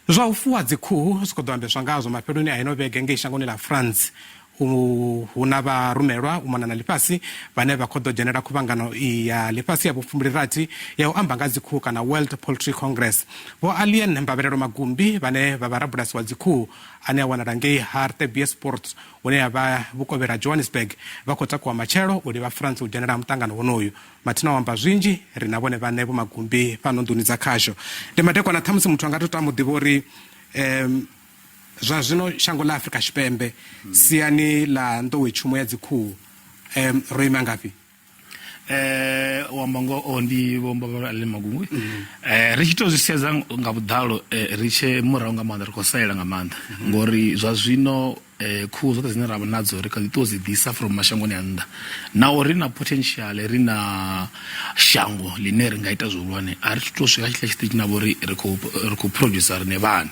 Zwa u fuwa dzikhuhu zwi khou ḓo ambeswa ngazwo mafheloni a ino vhege ngei shangoni ḽa France. Hu na vharumelwa u mona na ḽifhasi vhane vha khou ḓo dzhenela khuvhangano iyi ya ḽifhasi ya vhufumbilirathi ya u amba nga dzikhuhu kana World Poultry Congress. Vho Alien Mbavhelelo Magumbi vhane vha vha rabulasi wa dzikhuhu ane a wanala ngei Hartbeespoort hune ya vha vhukovhela ha Johannesburg vha khou takuwa matshelo u livha France u dzhenela muṱangano wonoyu. Mathina o amba zwinzhi, ri na vhone vhaṋe Vho Magumbi fhano nḓuni dza khasho. Ndi madekwana ṱhamusi muthu a nga tou tama u ḓivha uri um zwa zwino shango ḽa Afrika Tshipembe siani ḽa nḓowetshumo ya dzikhuhu um ro ima ngafhi? Eh u amba ngoho ndi vho Mbavhalo Ellen Magungwe. Eh ri tshi to zwi sedza nga vhuḓalo ri tshe murahu nga maanḓa ri khou salela nga maanḓa ngori zwa zwino eh khuhu dzoṱhe dzine ra vha nadzo ri kha ḓi ṱuwa dzi ḓisa from mashangoni a nnḓa naho ri na potential ri na shango ḽine ri nga ita zwihulwane a ri to swika tshiḽa tshiṱitshi na vhori ri khou ri khou producer rine vhane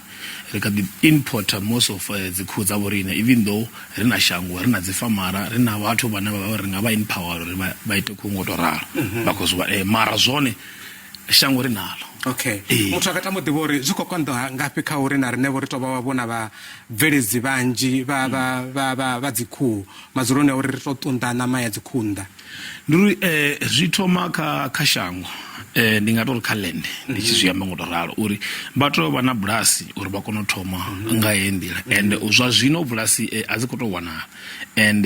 ri kha ḓi importer most of dzi khuhu dza vhoriṋe even though ri na shango ri na dzi famara ri na vhathu vhane vha ri nga vha empower uri vha ite khuhu ngo to ralo vha khou zwi mara zwone shango ri nalo. Okay. Muthu a nga tama u ḓivha uri zwi khou konḓa ngafhi kha uri na riṋe vho ri tou vha vhona vhabveledzi vhanzhi vha vha vha vha vha dzikhuhu madzuloni a uri ri tou ṱunḓa ṋama ya dzikhuhu nnḓa. Ndi uri zwi thoma kha kha shango ndi nga tori kha land ndi tshi zwi amba ngo to ralo uri vha tea u vha na bulasi uri vha kone u thoma nga heyi nḓila ende zwa zwino bulasi a dzi khou tou wanala. And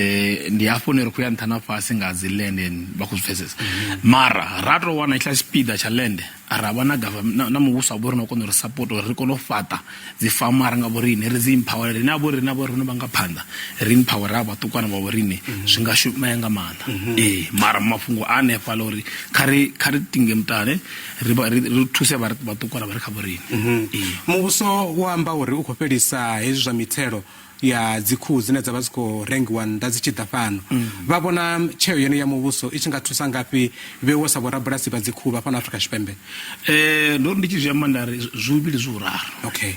ndi hafho hune ri khou ya nṱha na fhasi nga dzi land and vha khou zwi pfesesa mara ra to wana hetshiḽa tshipiḓa tsha land ra vha na government na muvhuso wa vho ri no kona uri support uri ri kone u fhaṱa dzi famara nga vho riṋe ri dzi empower riṋe a vho riṋe vho ri vha nga phanḓa ri empower ra vhaṱukwana vha vho riṋe zwi nga shumea nga maanḓa ee mara mafhungo a hanefhaḽa uri kha ri tinge mutale ri ri thuse vha vhaṱukwana vha re kha vho riṋe ee muvhuso wo amba uri u khou fhelisa hezwi zwa mithelo ya dzikhuhu dzine dza vha dzi khou rengiwa nnḓa dzi tshi ḓa fhano. Vha vhona tsheo yeneyo ya muvhuso i tshi nga thusa ngafhi vheiwe sa vhorabulasi vha dzikhuhu vha fhano Afrika Tshipembe? Ndo ri ndi tshi zwi amba nda ri zwivhili zwi huraru. Okay.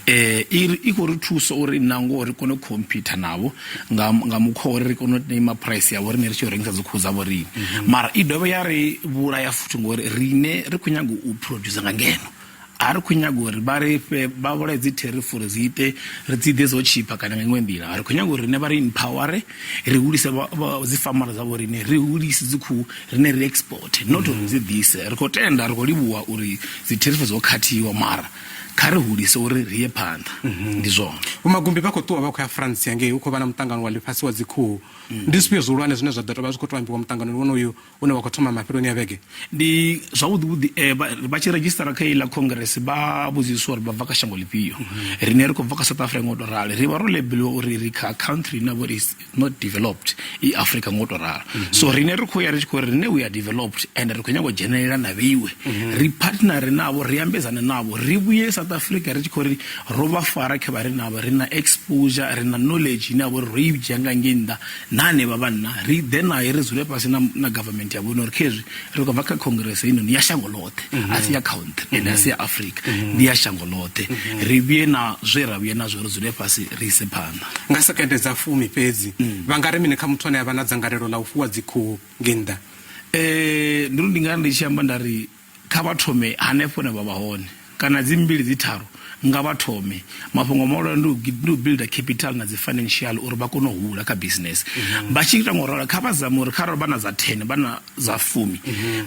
I khou ri thusa uri nangoho ri kone u khomphyutha navho nga nga mukhwa wa uri ri kone u naima price yavho riṋe ri tshi rengisa dzikhuhu dzavho riṋe. Mara i dovha ya ri vhulaya futhi ngori riṋe ri khou nyaga u producer nga ngeno. A ri khou nyaga uri vha ri fhe vha vhulaye dzi tariff uri dzi ite ri dzi ḓe dzo tshipha kana nga iṅwe nḓila. Ri khou nyaga uri riṋe vha ri empower ri hulise dzi famara dza vho riṋe ri hulise dzi khuhu riṋe ri export not uri dzi ḓise. Ri khou tenda ri khou livhuwa uri dzi tariff dzo khathiwa mara kha ri hulise uri ri ye phanḓa ndi zwone. Vho Magumbi vha khou ṱuwa vha khou ya France hangei hu khou vha na muṱangano wa ḽifhasi wa dzikhuhu. Ndi zwifhio zwihulwane zwine zwa ḓo tou vha zwi khou tou ambiwa muṱanganoni wonoyu une wa khou thoma mafheloni a vhege? Ndi zwavhuḓi vhuḓi eh, vha tshi redzhistara kha iḽa congress vha vhudziswa uri vha bva kha shango ḽifhio. Riṋe ri khou bva kha South Africa ngo to ralo, ri vha ro lebeliwa uri ri kha country ine ya vha uri is not developed i Africa ngo to ralo. So riṋe ri khou ya ri tshi khou ri riṋe we are developed and ri khou nyanga u dzhenelela na vheiwe, ri partnere navho, ri ambedzane navho, ri vhuye South Africa ri tshi khou ri ro vha fara khe vha ri navho, ri na exposure, ri na knowledge ine ya vha uri ro i dzhia nga ngei nnḓa Na hanevha vhanna ri ḓe nae ri dzule fhasi na, na government ya vhone uri khezwi ri khou bva kha congress heinoni ya shango ḽoṱhe mm -hmm. a si ya country mm -hmm. ende a si ya Africa mm -hmm. ndi ya shango ḽoṱhe mm -hmm. ri vhuye na zwe ra vhuye nazwo ri dzule fhasi ri ise phanḓa nga sekende dza fumi fhedzi vha nga ri mini kha muthu ane a vha na dzangalelo ḽa u fuwa dzikhuhu ngei nnḓa? Ndi uri ndi nga ndi tshi amba nda ri Kha vha thome hanefho hune vha vha hone, kana dzi mbili dzi tharu, nga vha thome. Mafhungo mahulwane ndi u, ndi u builder capital na dzi financial uri vha kone u hula kha business. Vha tshi ita ngauralo, kha vha zame uri kharali vha na dza 10, vha na dza fumi,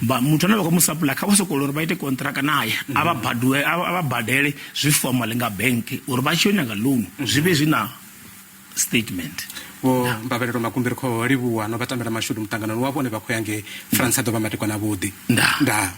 vha, muthu ane vha khou mu supply kha vha sokou uri vha ite contract naye, a vha baduwe, a vha badele zwi formal nga bank uri vha tshi yo nyaga loan zwi vhe zwi na statement. Vho Mbavhelelo Makumbi ri khou livhuwa no vha tambela mashudu muṱanganoni wavho une vha khou ya ngei France a ḓo vha madekwana avhuḓi. Ndaa. Ndaa.